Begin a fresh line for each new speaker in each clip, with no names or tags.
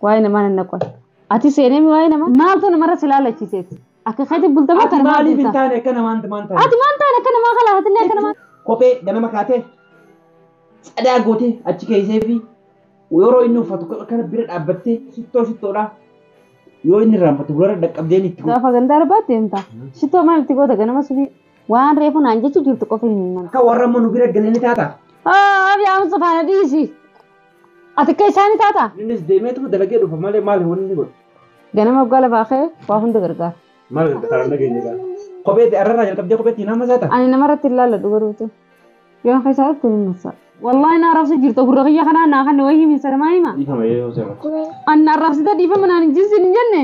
Waa'ee namaa nan naqon. Ati seenee waa'ee namaa maaltu namarra si ilaalachiiseeti? Akka keeti bultama
Ati
kana maal
maaliif hin
bulta?
taane akka namaan maan taane?
Ati maal taane akka namaa kalaa atillee akka namaa.
Kophee ganama kaatee cadaa gootee achi keessee fi yeroo inni uffatu kana bira dhaabbattee shittoo shittoodha. Yoo inni irraanfatu gurra dhaqqabdeen itti godhu.
Gaafa gandaa arbaatti deemta. Shittoo maal itti goota ganama subii? Waan reefu naan jechu jirtu qofa hin himan.
Akka warra amma nu bira galanii taata.
Haa amsa faana dhiisi. Ati akka isaanii taata?
Innis deemeetuma dalagee dhufa malee maal wanni inni godhu?
Ganama waggaa lafaa ka'e waa hunda gargaara.
Maal gargaara nageenya gaa? Kophee arrarraa jalqabdee kopheetti nama saata?
Ani namarratti hin laalladhu garuutu. Yoon keessaatti hin masa. Wallahi na arrabsa jirta gurra kiyya kanaa naa kan wayii himi sana maa hima?
Dhiifama yoo seera.
Ani na arrabsite dhiifama naan hin jinsin hin jenne.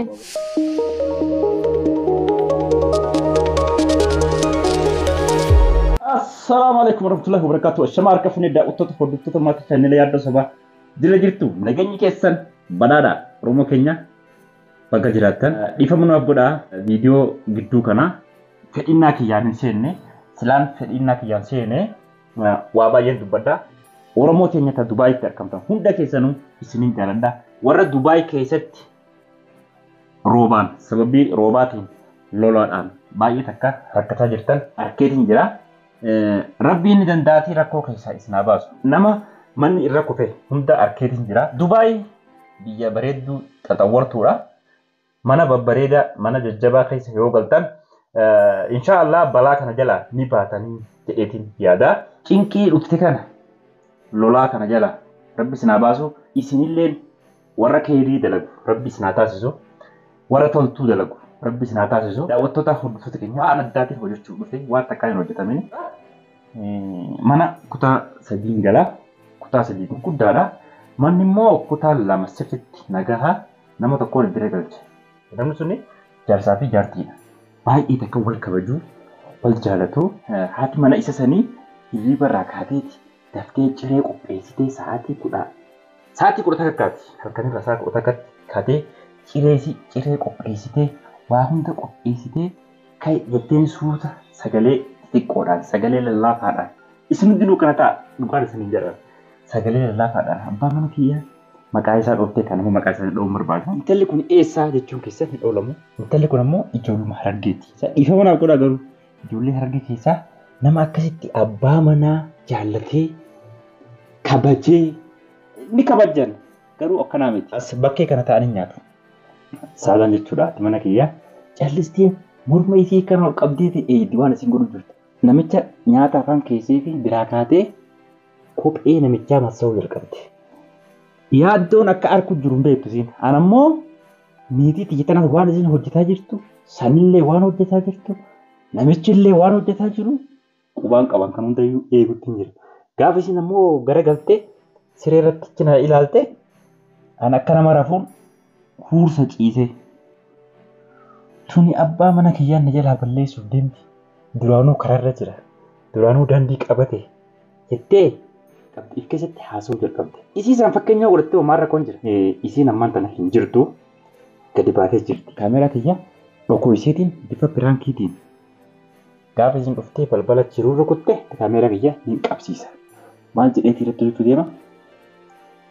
Assalaamu alaikum warahmatullahi wabarakatuh. Shama harka fuunee daawwattoota hordoftoota maatii chaanneela yaaddoo sabaa jira jirtu nageenyi keessan badhaadha. Oromoo keenya bakka jiraattan dhiifama nuuf godhaa. Viidiyoo gidduu kana fedhinnaa kiyyaan hin seenne silaan fedhinnaa kiyyaan seene waa baay'een dubbadha. Oromoo keenya ta Dubaayitti argamtan hunda keessanuu isiniin jaaladha. Warra Dubaay keessatti roobaan sababii roobaatiin lolaadhaan baay'ee takka rakkataa jirtan arkeetiin jira. Rabbiin ni danda'atii rakkoo keessaa isin haa baasu. Nama manni irra kufe hunda arkeetiin jira. Dubaay biyya bareedduu xaxawwartuudha. Mana babbareedaa mana jajjabaa keessa yoo galtan insha Allah balaa kana jalaa ni baatanii jedheetiin yaada. Cinqii dhufte kana lolaa kana jala rabbi isin haa baasu. Isinilleen warra keerii dalagu rabbi isin haa taasisu. Warra toltuu dalagu rabbi isin haa taasisu. Daawwattoota hordoftoota keenya waan addaatiin hojjechuu dhufe waan takkaa hin hojjetamin. Mana kutaa sadiin gala. Kutaa sadii gurguddaadha. Manni immoo kutaa lama sirriitti nagaha nama tokkoon bira galche. Namni suni jaarsaa fi jaartiidha. Baay'ee takka wal kabaju, wal jaalatu. Haati mana isa sanii hirriba irraa kaateeti daftee ciree qopheessitee sa'aatii 10 takkaati. Halkanirra sa'a 10 takkatti kaatee ciree qopheessitee waa hunda qopheessitee kai jetteen suuta sagalee xixiqqoodhaan sagalee lallaafaadhaan isin hundinuu kana ta'a dhugaan isiniin jedha. Sagalee lallaafaadhaan abbaa mana kiyyaa maqaa isaa dhooftee kan ammoo maqaa isaa dhoohuun barbaadu. Intalli kun eessaa jechuun keessa hin oolamu. Intalli kun ammoo ijoolluma Harargeeti. Dhiifama naaf godhaa garuu ijoollee Harargee keessaa nama akkasitti abbaa manaa jaallatee kabajee ni kabajan garuu akkanaa miti. As bakkee kana taa'anii nyaatu. Saalaan jechuudha haati mana kiyyaa callistee morma isii kana ol qabdee eeydi waan isin godhu jirtu. Namicha nyaata afaan keessee fi biraa kaatee kophee namichaa massa'uu jalqabde. Yaaddoon akka arku jiru hin beektu isiin. Ana immoo niitii tiyya tanaaf waan isin hojjetaa jirtu, sanillee waan hojjetaa jirtu, namichillee waan hojjetaa jiru qubaan qaban kan hundayyuu eeguutti hin jiru. Gaafa isin ammoo garagaltee siree irratti cina ilaalte an akka nama rafuun huursa ciisee. Tuni abbaa mana kiyyaan na jalaa balleessuuf deemti. Duraanuu karaarra jira. Duraanuu daandii qabate jettee qabxiif keessatti haasa'uu jalqabde. Isii isaan fakkeenya godhattee homaa rakkoon jira. Isiin ammaan tana hin jirtu gadi baatee jirti. Kaameraa kiyya dhokuu isiitiin bifa piraankiitiin gaafa isin dhuftee balbala jiruu rukutte kaameraa kiyya hin qabsiisa. Maal jedheetii irratti hojjechuu deema?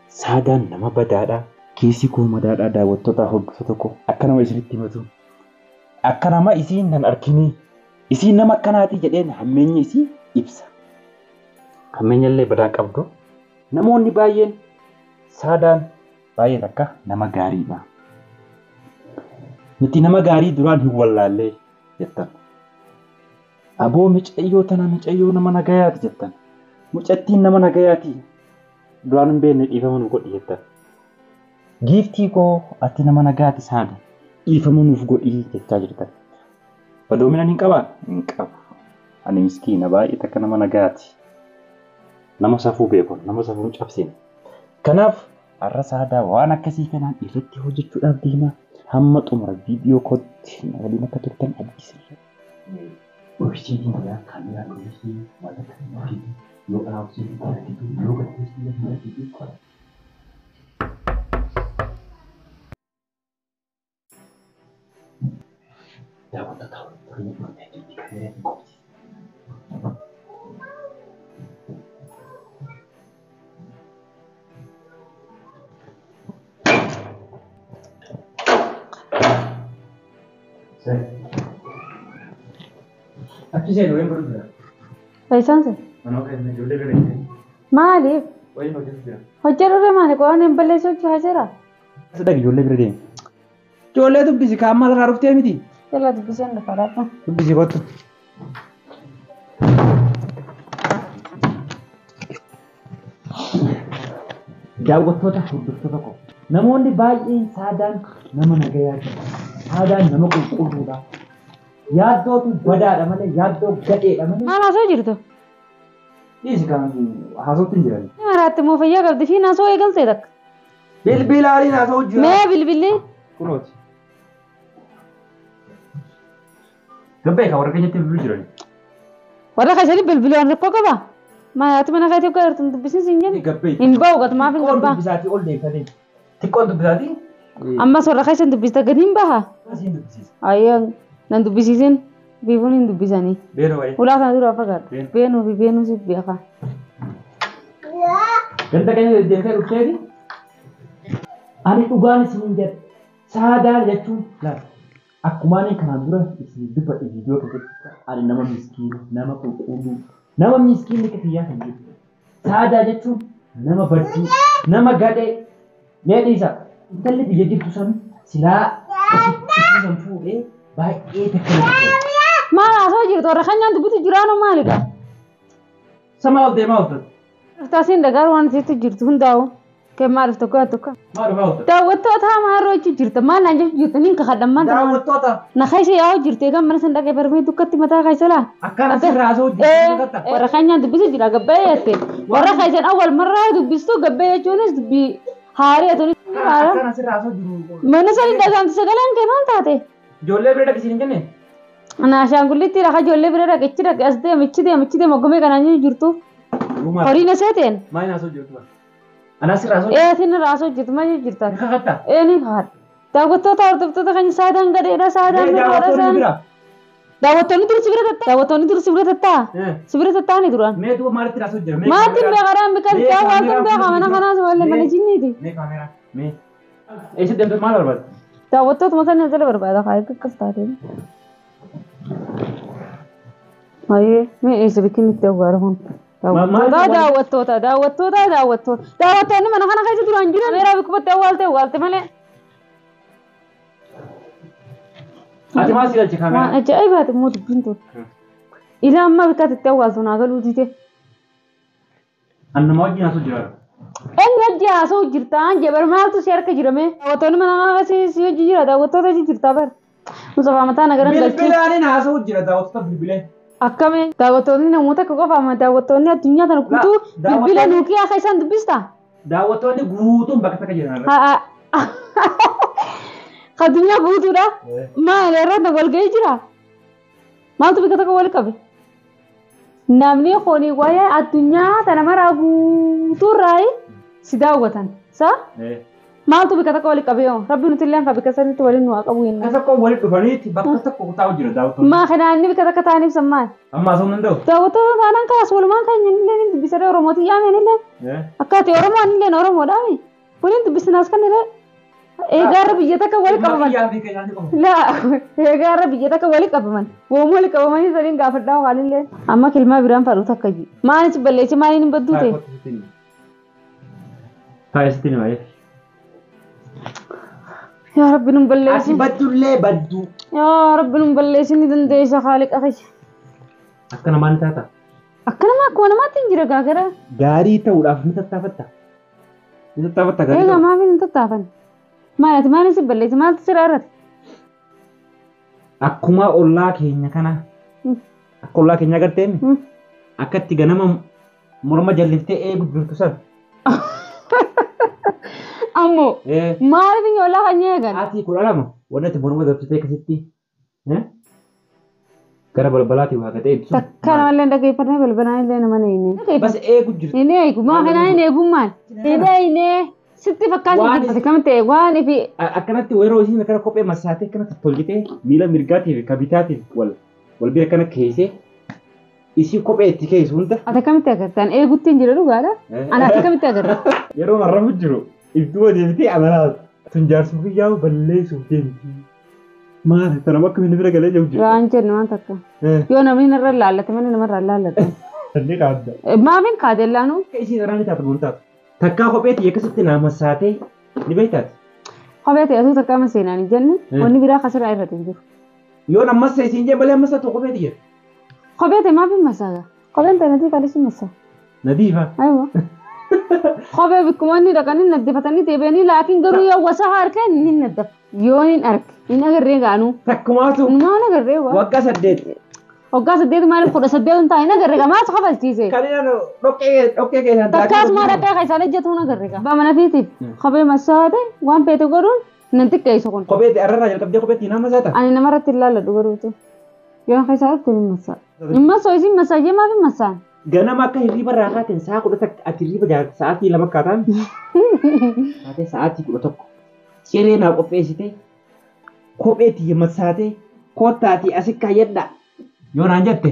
Saadaan nama badaadhaa. Keessi koo madaadhaa daawwattoota hordoftoota koo akka nama isinitti himatu. Akka nama isiin nan arginii. Isiin nama akkanaatii jedheen hammeenya isii ibsa. Hammeenya illee badaan qabdu. Namoonni baay'een saadaan baay'een akka nama gaariidha. Nuti nama gaarii duraan hin wallaallee jettan. Aboo micayyoo tana micayyoo nama nagayaati jettan. Mucattiin nama nagayaati duraan hin beekne dhiifama nu godhi jettan. Giiftii koo ati nama nagaati saada dhiifama nuuf godhi jechaa jirtan. Badoomina hin qabaa? Hin qabu. Ani miskiina baay'ee takka nama nagaati. Nama safuu beeku, nama safuu hin cabsine. Kanaaf har'a saadaa waan akkasii kanaan irratti hojjechuudhaaf deema. Hamma xumura viidiyoo kootti na waliin akka turtan abdii. Dhoksii jira, kaameraa dhoksii, waan akka dhoksii, yoo dhaabsee hin argitu, yoo gadhiisee hin argitu. Daawwattoota hordoftoota dhuftee jirti kaameraa hin qabsiisa. Achi seenu wayii godhu jira.
Faayisaan se?
Manoo keessa ijoollee bira hin
Maaliif?
Wayiin hojjetu jira.
Hojjedhu maali? Qo'aan hin balleessu hojii jira.
As dhaqi ijoollee bira deemi. Ijoollee dubbisi kaan maal irraa dhuftee miti?
Jala dubbiseen dhufa laata.
Dubbisi kottu. Daawwattoota hordoftoota koo. Namoonni baay'een Saadaan nama nagayaa, Saadaan nama qulqulluudha. Yaaddootu badaadha malee yaaddoo gadheedha malee.
Maal haasoo jirtu?
Dhiisi kan haasootti hin jiran.
Ni maraatti moo fayyaa qabdi fi naasoo eegaltee takka.
Bilbilaaliin haasoo jira.
Mee bilbilli?
Kunooti. Gabbee kan warra keenyatti bilbilu jiran.
Warra keessatti bilbilaan rakkoo qaba. Maalaatti mana keetii akka jirtu dubbisiin siin jenni.
Gabbee.
Hin ba'u gatumaaf hin
Xiqqoon
gabbaa.
dubbisaatii ol deeffatee. Xiqqoon dubbisaatii.
Ammas warra keessan dubbista gadi hin baha.
Asiin dubbisiisa.
Ayyee nan dubbisiisin biifuun hin dubbisanii.
Beenoo wayii.
Ulaa kana dura fagaadha.
Beenu.
Beenuu fi beenuu siif beeka.
Ganda keenya deddeemtee dhufteeti. Ani dhugaan isiniin jedha. Saadaa jechuun laata. Akkuma ani kanaan dura isin dubbadhe viidiyoo keessatti ani nama miskiina, nama qulqulluu, nama miskiinni kiyyaa kan jedhu. Saadaa jechuun nama badduu, nama gadhee. Mee dhiisa. Intalli biyya jirtu san silaa isii san fuudhee baay'ee takka namatti tola.
Maal haasoo jirtu warra keenyaan dubbitu jiraanoo maalidha?
Sama ol deemaa ooltan.
Taasiin dhagaa waan isitti jirtu hundaa'u. Kee maaliif tokko tokko.
Maal dhufaa ooltan?
Daawwattoota maarroo jechuun jirta maal naan jechuun jirta niin kakadhan maal
Daawwattoota
na keessa yaa'u jirte egaa mana san dhaqee barmee dukkatti mataa keessa laa.
akkana sirraa haasoo jirtu.
Warra keenyaan dubbisu jira gabbee jette. Warra keessan awwal marraa dubbistu gabbee jechuunis dubbii haarii atuunis haara.
Akkana sirraa haasoo jiru.
Mana san hin dhagaamti sagaleen kee maal taate?
Ijoollee bira dhaqisiin hin jenne?
Ana ashaangullitti rakaa ijoollee bira dhaqe ichi dhaqe as deema ichi deema ichi deema gomee kanaan jiru jirtu. Horiin aseeteen.
Maal haasoo jirtu? Ana sirraa haasoo jirtu.
Ee sin raasoo jirtu maal jirta?
Kakatta.
Ee ni kakadha. Daawwattoota hordoftoota kan saadaan gadheedha saadaan mirgoodha saadaan. Daawwattoonni dur sibira tattaa. Daawwattoonni dur sibira tattaa. Sibira tattaa ni duraan.
Mee duuba maalitti haasoo jira?
Maatiin beekaraa biqiltuu waaltuun beekaa mana kanaas wallee mana jinniiti.
Mee kaameraa. Mee. Eessa deemte maal barbaadde?
Daawwattootuma sana jala barbaada kaayee akkas taate. Maayee mee eessa bikkinni itti awwaara kun? Daawwattoota daawwattoota daawwattoota daawwattoota daawwattoonni mana kana keessa duraan jiran meeraa bikkubatti awwaalte awwaalte malee.
Ati maal si galche
Waan
kaameraa?
ajaa'ibaati immoo dubbiin tun. Ilaa ammaa bikkaatti itti awwaaltu naa galuu diite.
An nama wajjin haasoo jira.
Inni hojii haasoo jirtaan jebar maaltu si harka jirame? Daawwattoonni mana kana keessa si hojii jira daawwattoota hojii jirtaa bar. Musafaa mataa nagaran galchuu.
Bilbilaaniin haasoo jira daawwattoota bilbilee.
Akkami daawwattoonni namoota akka qofa amma daawwattoonni addunyaa tana guutuu bilbila nuukiyaa akka isaan dubbistaa?
Daawwattoonni guutuun bakka takka jiran irra.
Haa addunyaa guutuudha. Maal irratti wal ga'ee jira? Maaltu bakka tokko wal qabe? Namni kuni waa'ee addunyaa tana maraa guutuurraa si daawwatan. Sa? Maaltu bakka tokko wal qabe yoo? Rabbi nuti illee bakka sanitti waliin nu haa qabu jenna.
Bakka tokko walitti dhufaniiti bakka tokko taa'u jira daawwattoonni.
Maa kanaan bakka takka ta'aniif sammaan.
Amma haasoo hin danda'u.
Daawwattoota taanaan kaas walumaan keenya illee ni dubbisaree Oromootii yaameen illee. Akka ati Oromoon illee Oromoodhaami. Waliin dubbisinaas kan illee. Eegaarra biyya takka wal qabaman. Laa eegaarra biyya takka wal qabaman. Woomuu wal qabamanii sadiin gaafadhaa waan illee. Amma kilmaa biraan fadhu takka ji. Maalis balleessi maaliin hin badduu ta'e?
Taa'ee sitti hima.
Yaa Rabbi nun
Asi
balleessi.
baddullee badduu.
Yaa Rabbi nun balleessi ni dandeessa haaliqa kiyya.
Akka namaan ni taata.
Akka nama akkuma namaatti hin jira gaagara.
Gaarii ta'uudhaaf ni tattaafatta. Ni tattaafatta gaarii
Eegaa
ta'u.
maaf hin tattaafan? Maal ati maaliin si balleessi maaltu sirraa irratti?
Akkuma ollaa keenya kana akka ollaa keenya agartee akka itti ganama morma jalliftee eegu jirtu san.
Ammoo maaliif hin ollaa kan eegan?
Sa'aatii 12 wanni ati morma dabsitee akkasitti gara balbalaatii waa gatee ibsu.
Takka namallee hin dhaggeeffannee balbalaan illee nama hin eegne.
Bas eegu jirtu.
Hin eegu maa kanaan hin eegummaan. Hin eegne sitti fakkaatu jirti kam ta'e waan ifi
Akkanatti yeroo isiin akkana kophee masaatee akkanatti tolchitee miila mirgaatii fi kabitaatiif wal wal bira akkana keessee isii kophee itti keessu hunda.
Ati akkamitti agartaan eegutti hin jira dhugaadha. Ana ati akkamitti agarta?
Yeroo marramu jiru iddoo deemtee amalaa tun jaarsuu kiyyaa balleessuuf deemti. Maal tana bakka inni bira galee jiru.
Waan jennu waan takka. Yoo namni narra laallate malee namarra laallate.
Inni kaadda.
Maafin kaadellaanu?
Akka ishee irraa ni taatu mun taatu. Takkaa kopheetii akkasitti naa massaatee ni beektaati.
Kophee ta'etu takka amma seenaan hin jenne wanni biraa kasirraa irratti hin jiru.
Yoon ammas isiin jee malee ammas ta'u kopheetii jedhu.
Kophee ta'e maafin massaaga? Kopheen ta'e nadiif alis massaa.
Nadiifa.
Aywa. Kophee bikkuma inni dhaqanii naddifatanii deebi'anii laakiin garuu yoo wasa harka inni naddafa. Yoo hin arge hin agarree gaanuu.
Takkumaatu.
Maal agarree waa.
Waggaa 8.
Waggaa 8 maaliif 18 hin taane hin agarree gaa maal kafalchiise?
Kan inni dhoqqee keessaan
Takkaas maa dhaqee keessaan ejjetu hin agarree gaa. Abbaa mana fiitiif kophee massaate waan feete godhuun nan xiqqeessu kun.
Kophee arrarraa jalqabdee kopheetti nama massaata?
Ani namarratti hin laalladhu garuutu. Yoo keessaa dhufte ni massaa. Hin massoo isin massaajee maaf hin massaan?
Ganama akka hirriba irraa kaateen sa'a 10 ati hirriba sa'aatii 2 akkaataan. Kaatee sa'aatii 11. Ciree naa qopheessitee kopheetti massaatee koottaatii asi kaayyadhaa. Yoo naan jette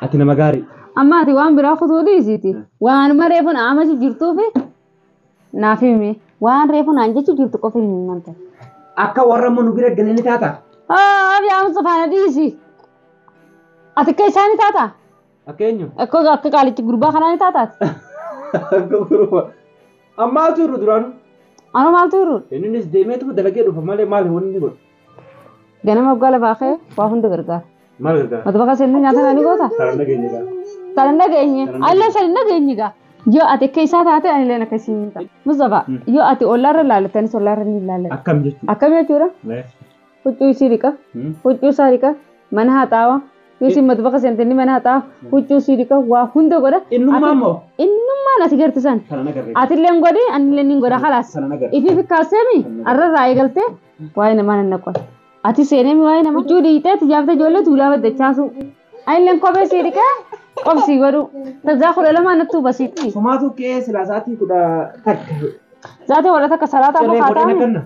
ati nama gaarii.
Amma ati waan biraa kutuu dhiisiiti. Waan reefu na amachi jirtuufi naaf himi. Waan reefu naan jechu jirtu qofa hin himamte.
Akka warra amma nu bira galanii taata.
Abi amsa faana dhiisi. Ati akka isaanii taata?
Akka eenyu?
Akka qaalichi gurbaa kanaa ni taataati.
Akka gurbaa. Ammaa turu duraanu.
Anoo maaltu jiru?
Innis deemeetu dalagee dhufa malee maal wanni inni godhu?
Ganama waggaa lafaa ka'ee waa hunda gargaara.
Maal gargaara?
Mata bakka seennee nyaata kana ni goota?
Sarara nageenye gaa.
Sarara nageenye. Allee sarara nageenye gaa. Yoo ati akka isaa taate ani illee akka isiin hin taane. Mustafa yoo ati ollaarra laallatte anis ollaarra ni laallata.
Akkam jechuudha?
Akkam jechuudha? Huccuu isii dhiqa. Huccuu isaa dhiqa. Mana haxaawa. Yoo isin mata bakka seente inni mana haxaawa. Huccuu isii dhiqa waa hunda godha.
Innummaa immoo?
Innummaan ati gartisan. Ati illee hin godhi ani illee ni godha khalaas. Ifi fikkaaseemi arrarraa eegaltee waa'ee namaa nan naqon. Ati seeneemi waa'ee namaa. Huccuu dhiitee tijaaftee ijoollee tuulaa baddachaasu. Ani illee kophee sii dhiqee qobsii godhu. Tazaa 12 nattuu basiitti.
Somaatu kee silaa sa'aatii 11.
Sa'aatii 11 salaataaf kaataami.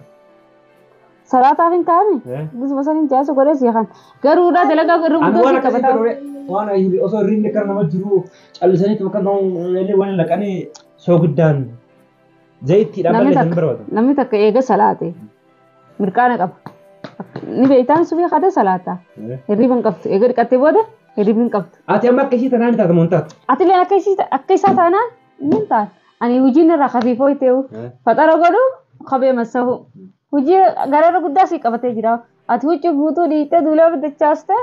Salaataaf hin kaa'ami. Bisuma saniin jaasa godhee si kan. Garuudha dalagaa irra guddoo si qabataa.
Waan osoo hirribni akka nama jiru callisanii akka nama waan laqanii soogiddaan zayitiidhaan balleessan barbaadu.
Namni takka eega salaate mirqaana qaba. Ni beektaan suufii kaatee salaata. Hirriba hin qabdu. Eega dhiqattee booda hirriba hin qabdu.
Ati amma akka ishii tanaan taata moo hin taatu?
Ati illee akka isaa taanaan ni taata. Ani hojiin irraa khafiifoo ta'u faxara godhu kophee massahu. Hojii gararra guddaa sii qabatee jira. Ati huccuu guutuu dhiittee duulaa biddachaaste.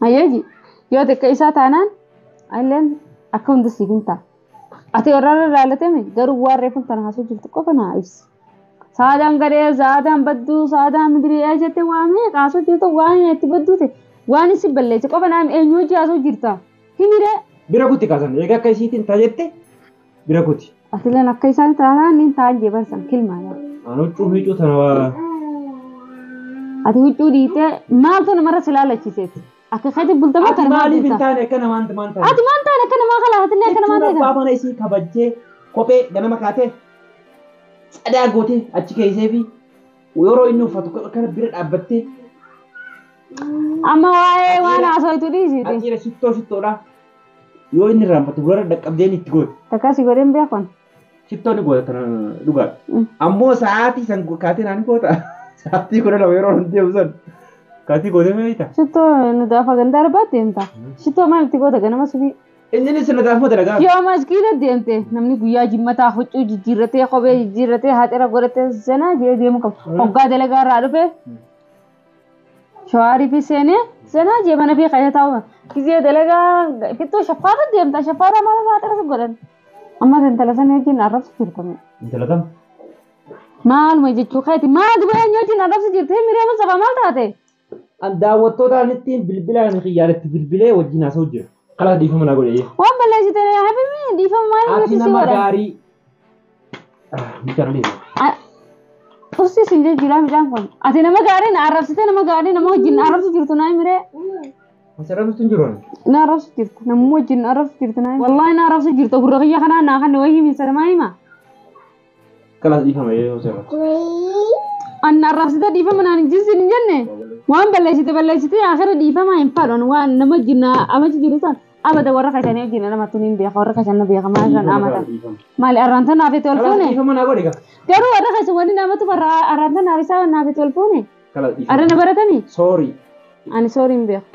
Ayyaji yoo xiqqa isaa taanaan illeen akka hunda siif hin ta'a. Ati warraarra laalatame garuu waan reefuun tana haasoo jirtu qofa naa ibsi. Saadaan gadhee, saadaan badduu, saadaan midiree jettee waan meeqa haasoo jirtu waan itti badduu ta'e waan isin balleesse qofa naa eenyu hojii haasoo jirta. Himiree.
Bira kuti kaasan egaa akka isiitiin taajette bira kuti.
Ati illeen akka isaan taanaan niin ta'an jee barsan kilmaadha.
Ani huccuu miicuu tana waa.
Ati huccuu dhiitee maaltu namarra si laalachiiseeti? Akka keeti bultama
Ati
kana maal
maaliif hin
bulta?
taane akka namaan maan taane?
Ati maan taane akka namaa kalaa ati illee akka namaa
Jechuun
ta'e
abbaa mana isii kabajjee kophee ganama kaatee cadaa gootee achi keessee fi yeroo inni uffatu kana bira dhaabbattee.
Amma waa'ee waan haasawaitu dhiisiiti.
Achiira shittoo shittoodha. Yoo inni irraanfatu gurra dhaqqabdeen itti goote.
Takka si godheen beekon.
Shittoo ni goota tana dhugaadha. Ammoo sa'aatii san kaatee naan goota. Sa'aatii 12 yeroo hin deemu san. Kaatii gootee meeyta?
Shittoo nu daafa ganda arbaatti deemta. Shittoo maal itti goota ganama subii?
Innis na daafuma dalagaa.
Yoo maskiina deemte namni guyyaa jimmataa huccuu jijjiirratee kophee jijjiirratee haxira godhatee zanaa jee deemu qaba. Hoggaa dalagaa irraa dhufe shawaarii fi seenee zanaa jee mana fi qayya taa'u. Gizee dalagaa fixuu shaffaara deemta shaffaara maal haxira godhan. Amma intala sana wajjin arrabsu jirtame.
Intala kam?
Maaluma jechuu keeti maal duba eenyu wajjin arrabsu jirte miree Mustafa maal taate?
An daawwattootaan ittiin bilbilaan xiyyaarratti bilbilee wajjin haasa'u jira. Kalaas dhiifama naa godhe.
Waan balleessite hafimi dhiifama maaliif
Ati
si
nama
godhan?
gaarii. Mucaan dhiifama.
Usti sin jijjiiraa midhaan kun. Ati nama gaarii na arrabsite nama gaarii nama wajjin na arrabsu jirtu naa miree.
As arrabsitu hin jiru ani.
Na arrabsu jirtu namuma wajjin na arrabsu jirtu naa. Wallaahi na arrabsu jirtu gurra kiyya kanaa naa kan wayii himi sana maa hima?
Kalaas dhiifama yoo si arrabsu.
An na arrabsite dhiifama naan hin jinsin hin jenne. Waan balleessite balleessite akhira dhiifama hin fadhan waan nama wajjin na amachi jiru san. Abada warra keessanii wajjin namatti hin beeka warra keessan na beeka maal kan amatan. Maali arraanta naaf itti ol fuune?
Dhiifama naa godhe gaa.
Garuu warra keessa wanni namatti barra arraanta naaf isaa naaf itti ol fuune? Arra na baratanii?
Sorry.
Ani sorry hin beeku.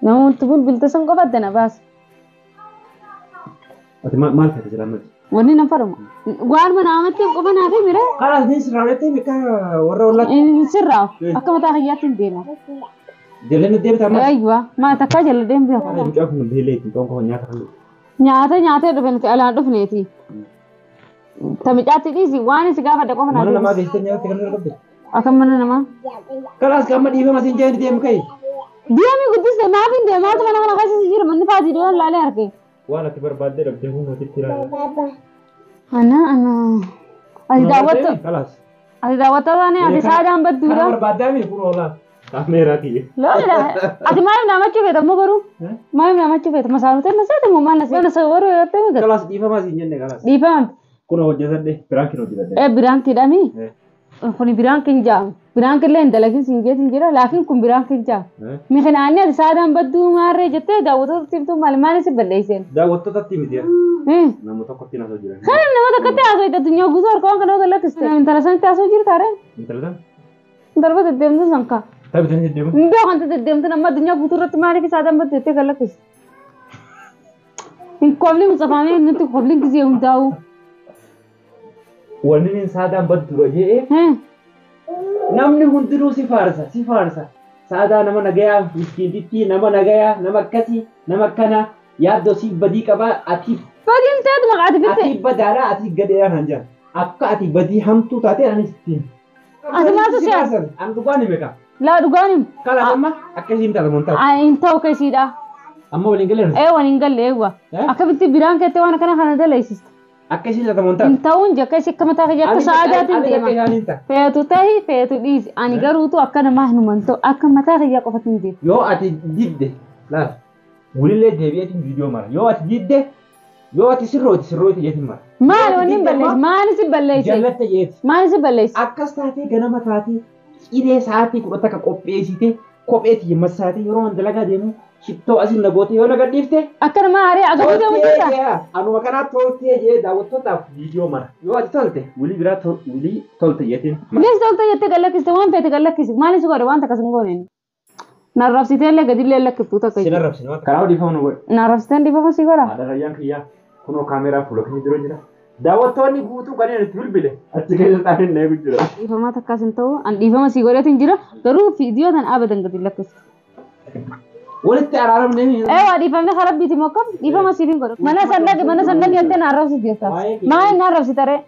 Namoonni bilbilta sun qofa adda na baasa.
Ati maal feete jira ammatti?
Wanni nan fadhamu. Waan mana amatti qofa naaf himire.
Kalaas ni sirraa mika warra ollaatti.
Sirraa akka mataa kiyyaatti hin deema.
Jalleen deebita amma.
Aywa maa takkaa jala deemu beeku.
Mucaa kun beeleeti tonko nyaata kan.
Nyaata nyaatee dhufe nuti alaan dhufneeti. Tamicaatti dhiisi waan isi gaafadha qofa naaf.
Mana namaa geessitee nyaata kan qabde.
Akkam mana namaa.
Kalaas gamma dhiifama siin jeen deemu kai.
Deemi guddiste naaf hin deemu maaltu mana kana keessa jira manni faatii dhiyoon laalee arge.
Waan ati barbaaddee dhabdee humna sitti ilaala.
Ana ana. Ati daawwattu.
Kalaas.
Ati daawwattu taane ati saadaan badduudha.
Kana barbaaddaa mi kun oolaa. Kaameeraa kiyya.
Lola. Ati maaliif namachuu feeta ammoo garuu? Maaliif namachuu feeta? Masaanuta na seete moo maal na seete? Mana warra yoo ta'e gata.
Kalaas dhiifamaa siin jenne kalaas.
Dhiifama.
Kun hojjetadhe biraankiin hojjetadhe.
Biraankiidhaami. Kun biraankiin jaamu. Biraankiillee hin dalagin siin jeetiin jira laakiin kun biraankiin jaamu. Mikhinaanni ati saadaan badduu maarree jettee daawwattootatti himtuu maali maali si balleesseen?
Daawwattootatti miti. Nama tokkotti haasoo jira.
Kana nama tokkotti haasoo itti addunyaa guutuu harka waan kana lakkiste. Intala sanitti haasoo jirta ree?
Intala san?
Intala deddeemtu san kaa.
Taphitanii deddeemu?
Hin beekan deddeemtu nama addunyaa guutuu irratti maaliif saadaan badduu jettee kan lakkiste? Hin koofni mutsafaamee nuti koofni gisee hundaa'u.
Wanni inni saadaan badduudha jedhee namni hundinuu si faarsa si faarsa. Saadaa nama nagayaa miskiintittii nama nagayaa nama akkasii nama akkanaa yaaddoo siif badii qabaa ati.
Badiin taatu maqaa ati fitte.
Ati badaadhaa ati gadeedhaa kan jedhan. Akka ati badii hamtuu taate anis ittiin.
Ati maaltu si haasa?
An dhugaan hime kaa.
Laa dhugaan hime.
Kalaas amma akkasiin taata mun taatu.
Hin ta'u keessiidha.
Amma waliin galee.
Ee waliin galle eewwa. Akkamitti biraan keettee waan akkana kana daleessista.
Akkasiin taata mun taatu.
Hin ta'uun jakka isi akka mataa kiyya akka saadaatiin deema. Feetu tahi feetu dhiisi. Ani garuutu akka namaa hinuman ta'u akka mataa kiyya qofatti hin deemu.
Yoo ati didde laal wulillee deebi'eetiin viidiyoo mara. Yoo ati didde yoo ati sirrooti sirrooti jeetiin mara.
Maali wanni hin balleessi maali si balleesse?
Jallatte jeeti.
Maali si balleesse?
Akkas taatee ganama taatee ciree sa'aatii 10 qopheessitee kophee tiyya yeroo an dalagaa deemu shittoo asiin na gootee yoo na gadhiifte.
Akka namaa aaree agaruu deemu jirta.
Anuma kanaa toltee jee daawwattootaaf viidiyoo mara. Yoo ati tolte wulii biraa wulii tolte jeetiin.
Nis tolte jettee gallakkiste waan feete gallakkisi maali si godhe waan takkas hin goone. Narrabsitee illee gadillee lakkiftuu takka.
Si narrabsine waan karaa dhiifama nu godhe.
Narrabsiteen dhiifama si godha.
Haadha rayyaan kiyyaa kunoo kaameeraa fuula keenya dura jira. Daawwattoonni guutuu kanneen itti bilbile achi keessa taa'anii na eegu jira.
Dhiifamaa takkaas hin ta'u an dhiifama si godheetiin jira garuu viidiyoo tan abadan gadi lakkistu.
Walitti araaramne.
Eewwa dhiifamni karaa biiti mokkam dhiifama siif hin godhu. Mana sandaqi mana sandaqi jettee na arrabsi jirta. Maal na arrabsita ree?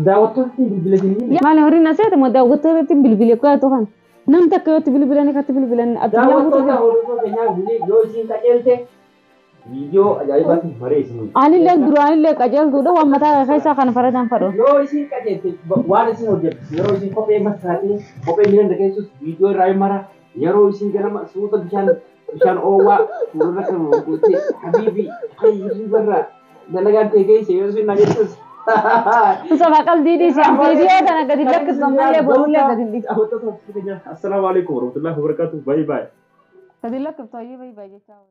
Daawwattoonni bilbile siin.
Maali horiin na seete moo daawwattoonni bilbile qo'atu kan. Nam takka yoo itti bilbilanii katti bilbilan addunyaa guutuu.
Daawwattoota hordoftoota keenyaa yoo isiin qajeelte viidiyoo ajaa'ibaatti maree isin.
Anillee duraanillee qajeeltuudha waan mataa keessaa kana faradaan fadhu.
Yoo isin qajeelte waan isin hojjettu yeroo isin kophee masaatee kophee miila keessus viidiyoo irraa mara yeroo isin ganama suuta bishaan oowwaa fuuldura kan gootee habiibi hayyuu barra dalagaan ta'e geesse yoo isin na jettus.
Mustafa qalbii dhiisi viidiyoo kana gadi lakkisu ammallee borullee gadi dhiisi.
Assalaamu alaikum warahmatullahi wabarakatuh. Bye bye.
Gadi lakkiftu ayyee bye bye jechaa.